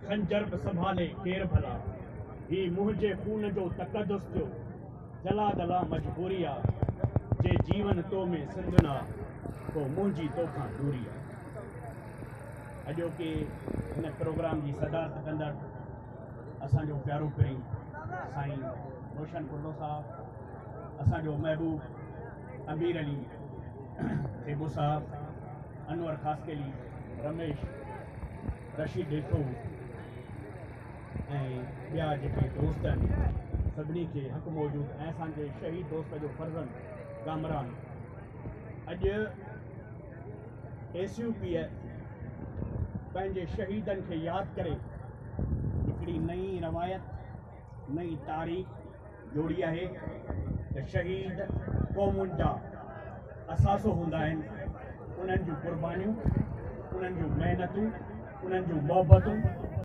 خنجر به سنڀالي ڪير ڀلا؟ هي منهنجي خون جو تقدس ٿيو، جلاد لا مجبوري آ، جي جيون تو ۾ سنڌ نه آ، پو منهنجي توکان دوري آ. اڄوڪي هن پروگرام جي صدارت ڪندڙ اسان جو پيارو پرين سائين روشن ڦرڙو صاحب، اسان جو محبوب امير علي ٿيٻو صاحب، انور خاصخيلي، رميش رشيد ڏيٿو ۽ ٻيا جيڪي دوست آهن سڀني کي حق موجود ۽ اسان جي شهيد دوست جو فرزند ڪامران اڄ ايس يو پيء پنهنجي شهيدن کي ياد ڪري هڪڙي نئين روايت نئين تاريخ جوڙي آهي ته شهيد قومن جا اثاثو هوندا آهن، انهن جون قربانيون، انهن جون محنتون، انهن جون محبتون.